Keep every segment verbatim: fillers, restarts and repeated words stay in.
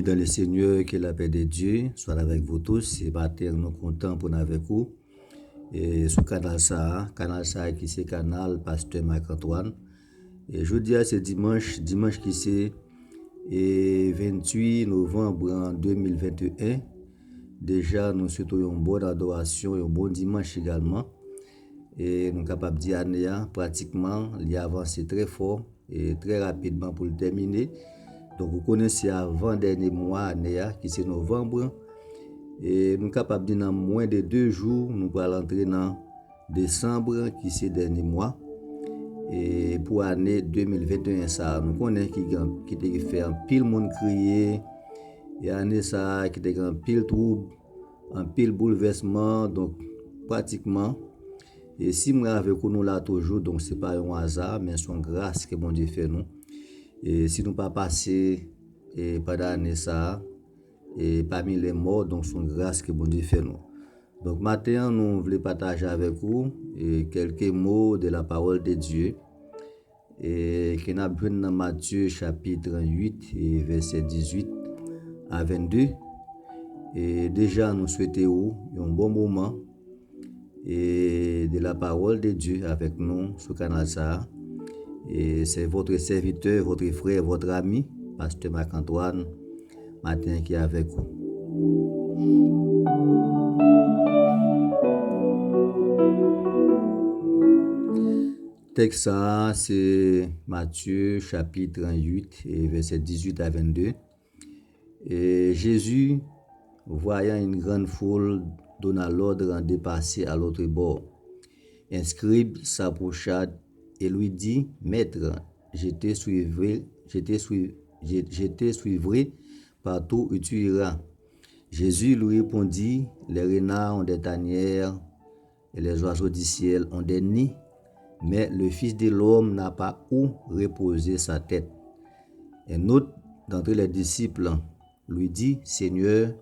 Dans le Seigneur, que la paix de Dieu soit avec vous tous. Se maten nou kontan pou n avèk ou. E sou kanal sa a, kanal sa a ki se kanal Pastè Marc Antoine. E jodi a se dimanch, dimanch ki se e venntuit novanm an de mil venteyen. Deja nou swete w yon bòn adorasyon, yon bon dimanch egalman. E nou kapab di ane a pratikman li avanse trè fò e trè rapidman pou l tèmine. Donk ou konnen se avan dènye mwa ane a ki se novanm. E nou kapab di nan mwen de de jou nou pral antre nan desanm ki se dènye mwa e pou ane de mil venteyen sa a. Nou konnen ki gen, ki te fè anpil moun kriye e ane sa a ki te gen anpil twoub, anpil boulvèsman. Donk pratikman e si mwen avèk ou nou la toujou, donk se pa yon aza, men se yon gras ke Bondye fè nou. E si nou pa pase e pandan ane sa a e pami lè mò, donk se yon gras ke Bondye fè nou. Donk maten an nou vle pataje avèk ou e kèlke mo de la parole de Dieu e ke n ap jwenn nan Matye chapit uit e vèsè dizuit a vennde. E deja nou swete ou yon bon moman e de la parole de Dieu avèk nou sou kanal sa a. E c'est votre serviteur, votre frère, votre ami, Pasteur Marc Antoine, maten ki avèk ou. Tèks sa a se Matye chapit uit e vèsè dizuit a vennde. Et Jésus, voyant une grande foule, donna l'ordre de passer à l'autre bord. Un scribe s'approcha et lui dit, Maître, je te suivrai, je te suis- je- je te suivrai partout où tu iras. Jésus lui répondit, Les renards ont des tanières et les oiseaux du ciel ont des nids, mais le Fils de l'homme n'a pas où reposer sa tête. Un autre d'entre les disciples lui dit, Seigneur,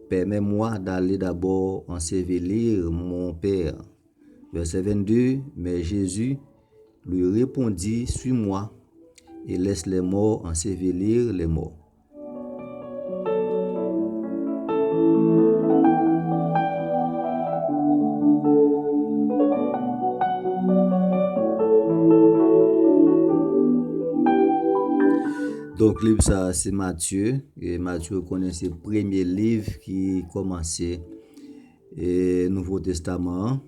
permets-moi d'aller d'abord ensevelir mon père. Verset vingt-deux, mais Jésus lui répondit, Suis-moi et laisse les morts ensevelir les morts. Donk liv sa a se Matye. E Matye, ou konnen, se premye liv ki kòmanse e Nouvo Testaman an.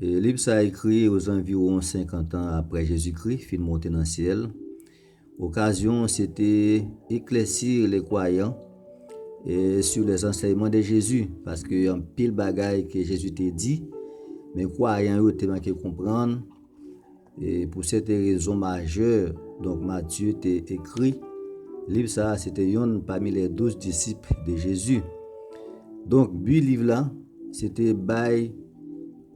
E liv sa a ekri ozanviwon senkant an apre Jezikri fin monte nan syèl. Okazyon se te éclaircir les croyants e sur les enseignements de Jésus, paske anpil bagay ke Jezi te di, men kwayan yo te manke konprann. E pou sèten rezon majè, donk Matye te ekri liv sa a, se te yonn pami les douze disciples de Jésus. Donk bi liv la se te bay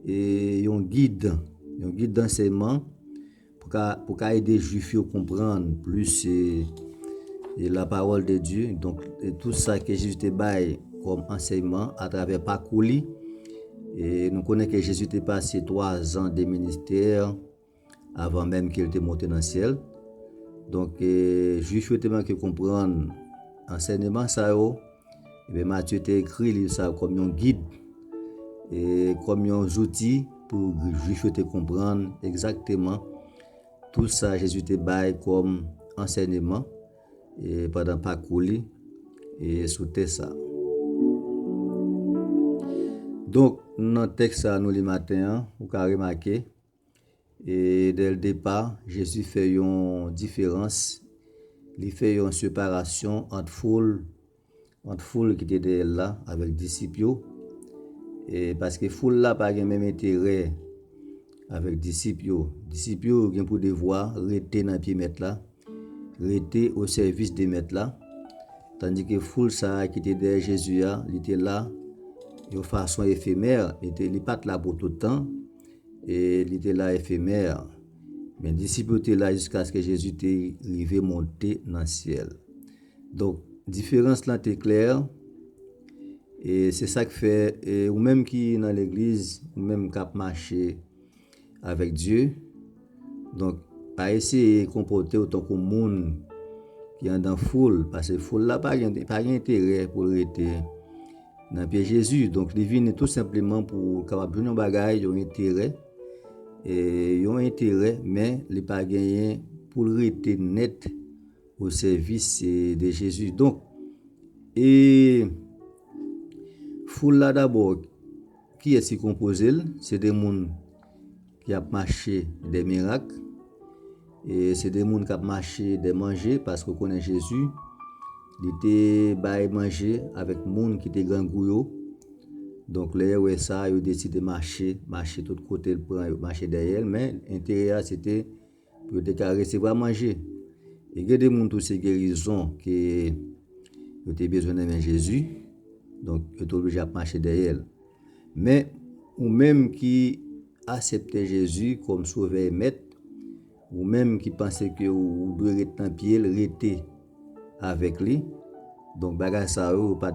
e yon gid, yon gid dansèyman pou ka, pou ka ede Jwif yo konprann plis e, e la parole de Dieu. Donk e tout sa ke Jezi te bay kòm ansèyman atravè pakou li. E nou konnen ke Jezi te pase twa zan de ministè avan menm ke l te monte nan syèl. Donk e Jwif yo te manke konprann ansèyman sa yo. Ebyen Matye te ekri liv sa a kòm yon gid e kòm yon zouti pou Jwif yo te konprann egzakteman tout sa Jezi te bay kòm ansèyman e pandan pakou li e sou tè sa a. Donk nan tèks sa a nou li maten an, ou ka remake e dè l depa, Jezi fè yon diferans. Li fè yon separasyon ant foul, ant foul ki te dèyè l la avèk disip yo. E paske foul la pa gen menm enterè avèk disip yo. Disip yo gen pou devwa rete nan pye Mèt la, rete o sèvis de Mèt la. Tandike foul sa a ki te dèyè Jezi a, li te la yon fason efemè, li te, li pa t la pou tout tan, e li te la efemè. Men disip yo te la jiskaske Jezi te rive monte nan syèl. Donk diferans lan te klè. E se sa k fè e ou menm ki nan legliz, ou menm k ap mache avèk Dye, donk pa eseye konpòte w tankou moun ki andan foul, paske foul la pa gen, pa gen enterè pou l rete nan pye Jezi. Donk, li vini tou senpleman pou l kapab jwenn yon bagay, yon enterè, e, yon enterè, men li pa genyen pou l rete nèt o sèvis, e, de Jezi. Donk, e, foul la dabò, kiyès ki konpoze l? Se de moun ki ap mache de mirak. E se de moun k ap mache de manje, paske w konnen Jezi, li te bay manje avèk moun ki te grangou yo. Donk, lè yo wè sa, yo deside mache, mache tout kote l pran yo, mache dèyè l, men enterè a, se te pou yo te ka resevwa manje. E gen de moun tou, se gerizon ke yo te bezwen nan men Jezi. Donk, yo te oblije ap mache dèyè l. Men, ou menm ki aksepte Jezi kòm Sovè e Mèt, ou menm ki panse ke ou, ou dwe ret nan pye l, rete avèk li. Donk, bagay sa yo, yo pa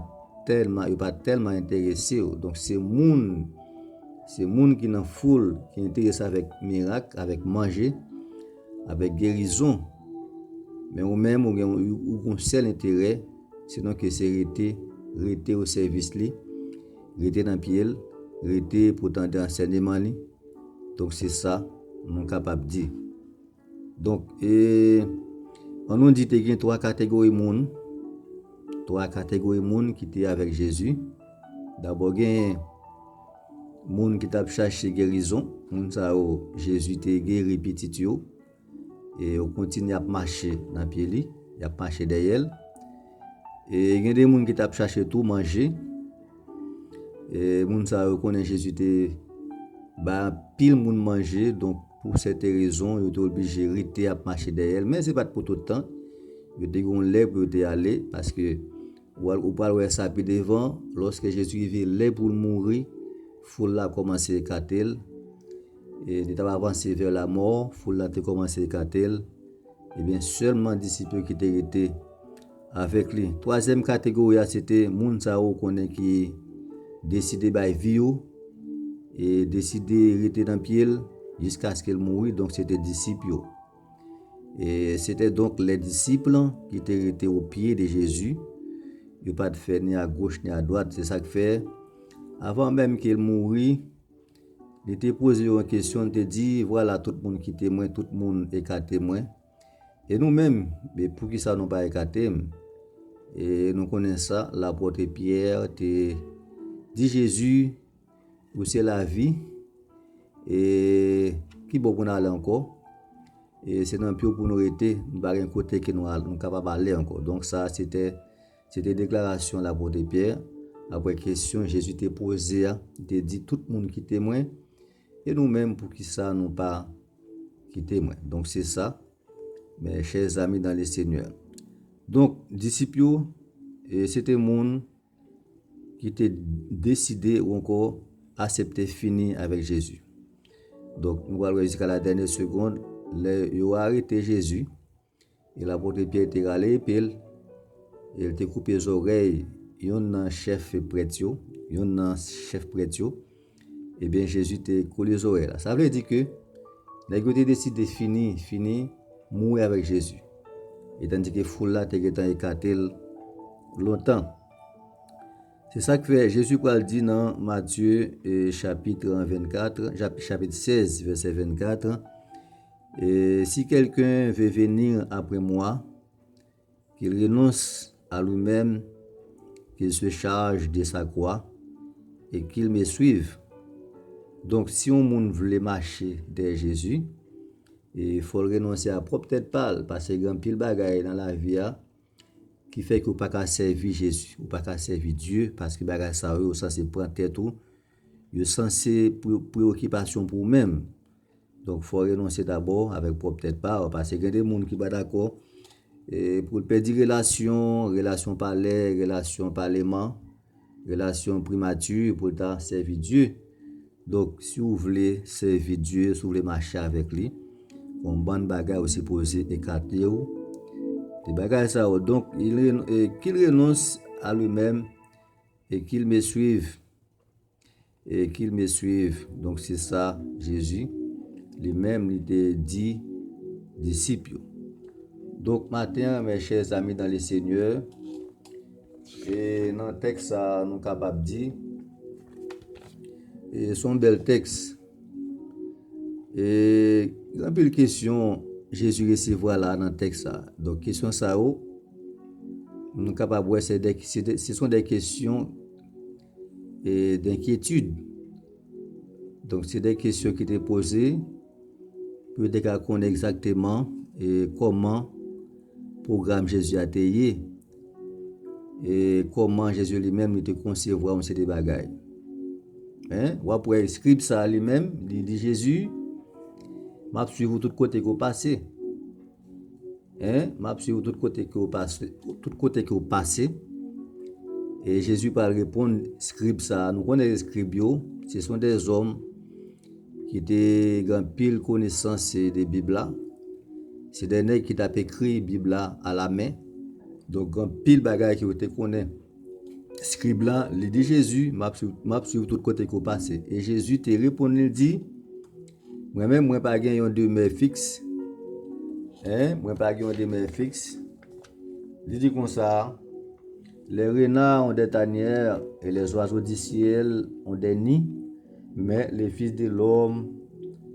tèlman, yo pa tèlman enterese w. Donk, se moun, se moun ki nan foul ki enterese avèk mirak, avèk manje, avèk gerizon. Men ou menm, ou gen, ou, ou gen yon sèl enterè, sinon ke se rete, rete o sèvis li, rete nan pye l, rete pou tande ansèyman li. Donk, se sa nou kapab di. Donk, e, ann nou di te gen twa kategori moun, twa kategori moun ki te avèk Jezi. Dabò, gen moun ki t ap chache gerizon, moun sa yo, Jezi te geri pitit yo. E yo kontinye ap mache nan pye li, y ap mache dèyè l. E gen de moun ki t ap chache tou manje. E moun sa yo konnen Jezi te bay anpil moun manje, donk pou sèten rezon, yo te oblije rete ap mache dèyè l. Men se pa t pou tout tan. Yo te gen yon lè pou yo te ale, paske ou al, ou pral wè sa pi devan, lòske Jezi rive lè pou l mouri, foul la kòmanse ekate l. E li t ap avanse vè lamò, foul la te kòmanse ekate l. Ebyen, sèlman disip yo ki te rete avèk li. Twazyèm kategori a, se te moun sa yo ou konnen ki deside bay vi yo, e deside rete nan pye l jiskaske l mouri, donk se te disip yo. E se te donk les disciples ki te rete o pye de Jezi. Yo pa t fè ni a goch ni a dwat. Se sa k fè, avan menm ke l mouri, li te poze yo yon kesyon, li te di, "Vwala, tout moun kite mwen, tout moun ekate mwen. E nou menm, men poukisa nou pa ekate m?" E nou konnen sa, lapòt Pyè te di Jezi, "Ou se lavi, e ki bò pou n ale ankò? E se nan pye w pou nou rete, nou pa gen kote ke nou al, nou kapab ale ankò." Donk sa, se te, se te deklarasyon lapòt Pyè, apre kesyon Jezi te poze a, li te di, "Tout moun kite mwen, e nou menm, poukisa nou pa kite mwen?" Donk se sa, mes chers amis dans le Seigneur. Donk, disip yo, e, se te moun ki te deside ou ankò aksepte fini avèk Jezi. Donk, nou pral wè jiska la dènyè segond, lè yo arete Jezi, e lapòt Pyè te rale epe l, e l te koupe zòrèy yonn nan chèf prèt yo, yonn nan chèf prèt yo, ebyen, Jezi te kole zòrèy la. Sa vle di ke nèg yo te deside fini, fini mouri avèk Jezi. E tandike foul la te gentan ekate l lontan. Se sa k fè Jezi pral di nan Matye, e, chapit vennkat, chap-, chapit sèz, vèsè vennkat, e, "Si quelqu'un veut venir après moi, qu'il renonce à lui-même, qu'il se charge de sa croix et qu'il me suive." Donk, si yon moun vle mache dèyè Jezi, e fò l renonse a pwòp tèt pa l, paske gen anpil bagay nan lavi a ki fè ke w pa ka sèvi Jezi, ou pa ka sèvi Dye, paske bagay sa yo, yo sanse pran tèt ou, yo sanse pre-, preyokipasyon pou ou menm. Donk, fò w renonse dabò avèk pwòp tèt pa w, paske gen de moun ki pa dakò, e, pou l pèdi relasyon, relasyon palè, relasyon paleman, relasyon primati, pou l ta sèvi Dye. Donk, si w vle sèvi Dye, si w vle mache avèk li, yon bann bagay ou sipoze ekate w de bagay sa yo. Donk, il ren-, e, qu'il renonce à lui-même et qu'il me suive. Et qu'il me suive. Donk, se sa Jezi li menm li te di disip yo. Donk, maten an, mes chers amis dans le Seigneur, e nan tèks sa a, nou kapab di, e se yon bèl tèks. E gen anpil kesyon Jezi resevwa la nan tèks sa a. Donk, kesyon sa yo, nou kapab wè se de, se de, ce sont des questions e, d'inquiétude. Donk, se de kesyon ki te poze pou yo te ka konnen egzakteman e kòman pwogram Jezi a te ye, e kòman Jezi li menm li te konsevwa yon seri de bagay. Hein? W ap wè eskrib sa a li menm, li di Jezi, "M ap swiv ou tout kote ke w pase." Hein? "M ap swiv ou tout kote ke w pase, tout kote ke w pase." E Jezi pral reponn eskrib sa a. Nou konnen eskrib yo, se sont des hommes ki te gen anpil konesans de Bib la. Se de nèg ki t ap ekri Bib la a la men. Donk, gen anpil bagay ke yo te konnen. Eskrib la, li di Jezi, "M ap swiv, m ap swiv tout kote ke w pase." E Jezi te reponn li, li di, "Mwen menm, mwen pa gen yon demè fiks." Hein? "Mwen pa gen yon demè fiks." Li di konsa, "Les renards ont des tanières et les oiseaux du ciel ont des nids, mais le Fils de l'homme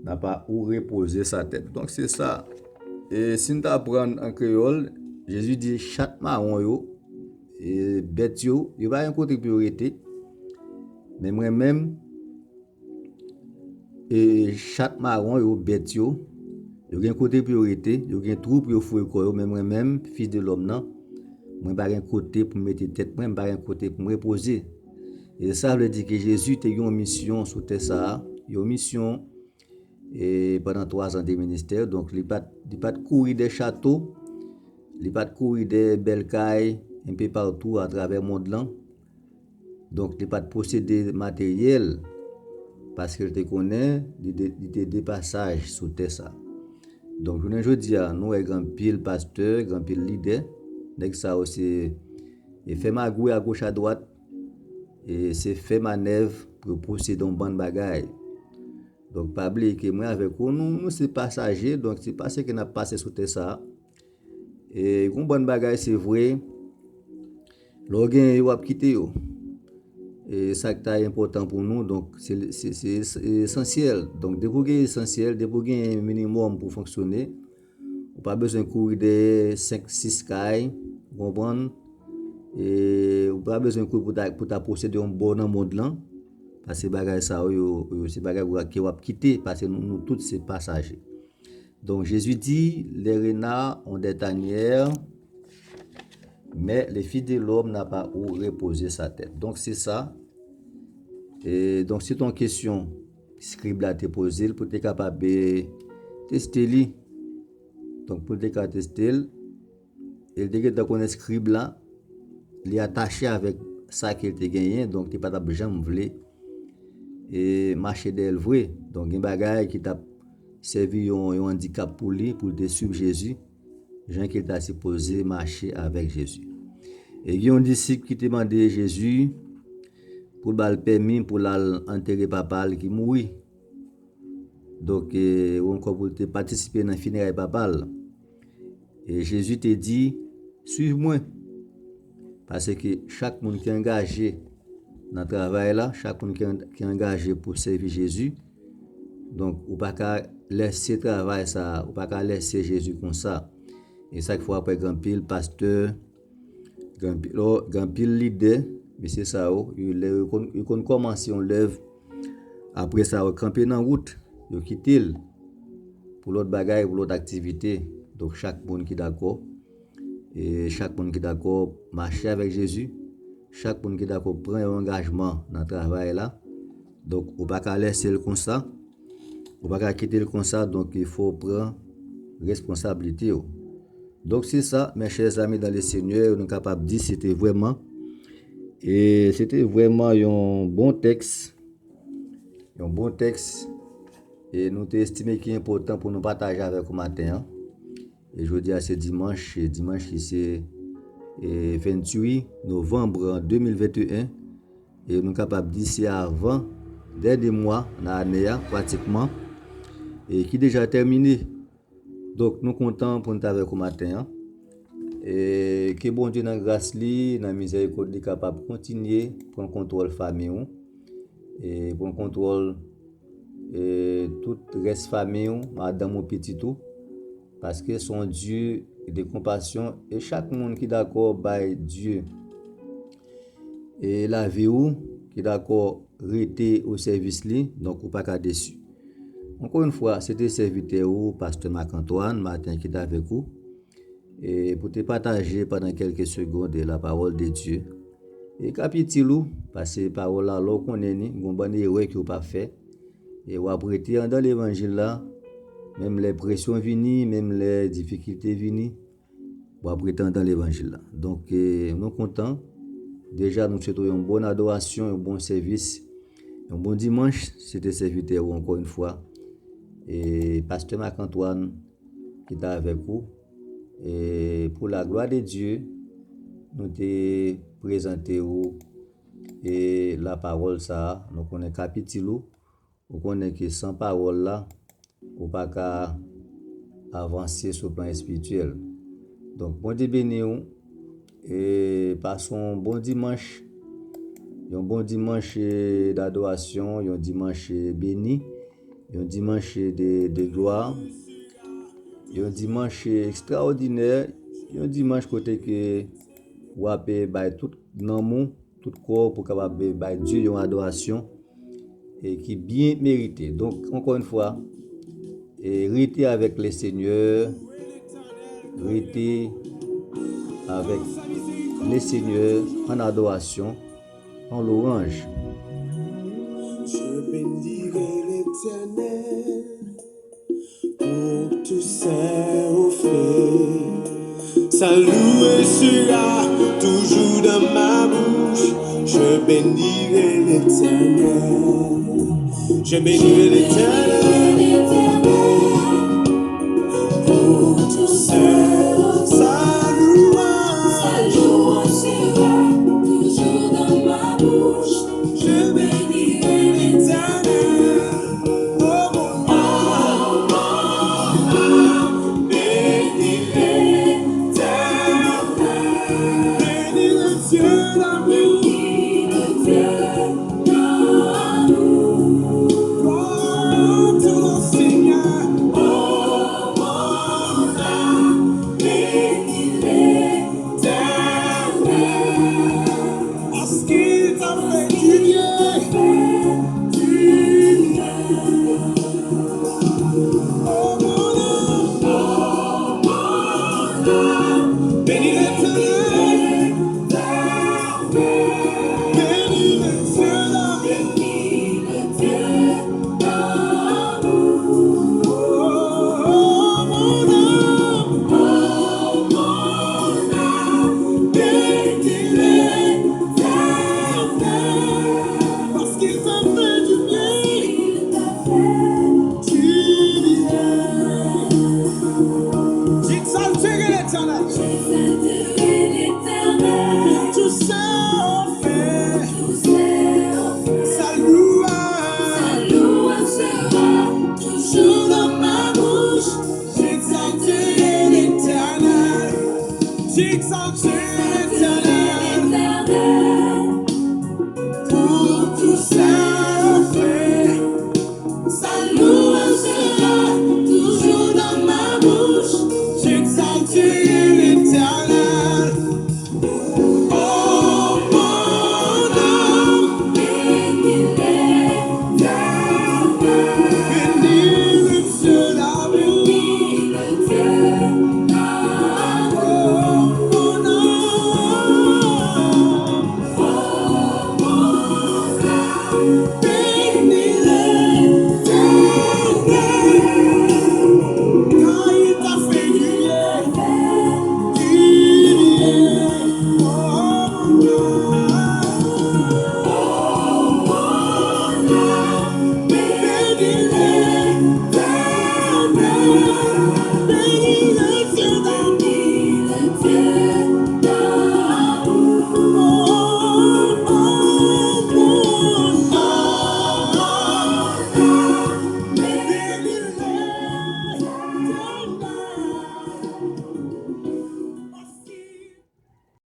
n'a pas où reposer sa tête." Donk, se sa. E si n ta pran an kreyòl, Jezi di chat mawon yo, e bèt yo, yo pa gen kote pou yo rete. Men mwen menm, e chat mawon yo, bèt yo, yo gen kote pou yo rete, yo gen twou pou yo foure kò yo, men mwen menm, Fis de lòm nan, mwen pa gen kote pou m mete tèt mwen, m pa gen kote pou m repoze. E sa vle di ke Jezi te gen yon misyon sou tè sa a, yon misyon, e pandan twa zan de ministè, donk li pa t, li pa t kouri dè chato, li pa t kouri dè bèl kay, enpe patou atravè mond lan. Donk, li pa t posede materyèl, paske l te konnen li de, li te de pasaj sou tè sa. Donk, jounen jodi a, nou wè gen anpil pastè, gen anpil lidè, nèg sa yo se, e fè magouy agoch adwat, e se fè manèv pou yo posede yon bann bagay. Donk, pa bliye ke mwen avèk ou, nou, nou se pasaje, donk se pase ke n ap pase sou tè sa. E yon bann bagay, se vre, lè w genyen yo, w ap kite yo. E sa k ta enpòtan pou nou, donk, se, se, se, se esansyèl. Donk, depi w gen esansyèl, depi w gen minimòm pou fonksyone, ou pa bezwen kouri dèyè senk, sis kay, ou konprann? E ou pa bezwen kouri pou ta, pou ta posede yon bò nan mond lan, paske bagay sa yo, yo, yo se bagay ke w ap kite, paske nou, nou tout se pasaje. Donk, Jezi di, les renards ont des tanières, mais le Fils de l'homme n'a pas où reposer sa tête. Donk, se sa. E donk, se te yon kesyon skrib la te poze l pou te kapab, e, teste li. Donk, pou l te ka teste l, e l te gentan konnen skrib la, li atache avèk sa ke l te genyen, donk, li pa t ap janm vle, e, mache dèyè l vre. Donk, gen bagay ki t ap sèvi yon, yon andikap pou li, pou l te swiv Jezi, jan ke l ta sipoze mache avèk Jezi. E gen yon disip ki te mande Jezi pou l ba l pèmi pou l al antere papa l ki mouri. Donk, e, ou ankò pou l te patisipe nan fineray papa l. E Jezi te di, "Swiv mwen." Paske chak moun ki angaje nan travay la, chak moun ki an-, ki angaje pou sèvi Jezi, donk, ou pa ka lèse travay sa a, ou pa ka lèse Jezi konsa. E sa k fè w ap wè gen anpil pastè, gen anpil, gen anpil lidè, mesye sa yo, yo, lè yo konn, yo konn kòmanse yon lèv, apre sa, yo kanpe nan wout, yo kite l pou lòt bagay, pou lòt aktivite. Donk, chak moun ki dakò, e chak moun ki dakò mache avèk Jezi, chak moun ki dakò pran yon angajman nan travay la. Donk, ou pa ka lèse l konsa, ou pa ka kite l konsa, donk, il fò w pran responsablite w. Donk, se sa, mes chers amis dans le Seigneur, nou kapab di se te vrèman, e se te vrèman yon bon tèks, yon bon tèks, e nou te estime ki enpòtan pou nou pataje avèk ou maten an. E jodi a se dimanch, e dimanch ki se, e, venntuit novanm de mil venteyen, e nou kapab di se avan dènye mwa nan ane a, pratikman, e ki deja tèmine. Donk, nou kontan pou n t avèk ou maten an. E ke Bondye nan gras li, nan mizèrikòd li kapab kontinye pran kontwòl fanmi w. E pran kontwòl e tout rès fanmi w, madanm ou, pitit ou. Paske se yon Dye de konpasyon e chak moun ki dakò bay Dye e lavi ou, ki dakò rete o sèvis li, donk ou pa ka desi. Ankò yon fwa, se te sèvitè ou, pastè Marc Antoine, maten ki t avèk ou, e pou te pataje pandan kèlke segond de la parole de Dieu. E k ap itil ou, paske pawòl la, lè w konnen ni, gon bann erè ke w pa fè, e w ap rete andan levanjil la, menm lè presyon vini, menm lè difikilte vini, w ap rete andan levanjil la. Donk, e, nou kontan. Deja, nou swete w yon bon adorasyon, yon bon sèvis, yon bon dimanch. Se te sèvitè ou ankò yon fwa, e pastè Marc Antoine ki t avèk ou. E pou la glwa de Dye, nou te prezante ou e la pawòl sa a, nou konnen k ap itil ou, ou konnen ke san pawòl la, ou pa ka avanse sou plan espirityèl. Donk, Bondye beni w, e pase yon bon dimanch, yon bon dimanch e, dadorasyon, yon dimanch e, beni, yon dimanch e, de, de glwa, yon dimanch e, ekstraòdinè, yon dimanch kote ke w ap e, bay tout nanm ou, tout kò w pou kapab bay Dye yon adorasyon e ki byen merite. Donk, ankò yon fwa, e rete avèk le Senyè, rete avèk le Senyè an adorasyon, an lwanj. Je bénirai l'Éternel pour tous ses hauts faits. Sa louange sera toujours dans ma bouche. Je bénirai l'Éternel. Je bénirai l'Éternel.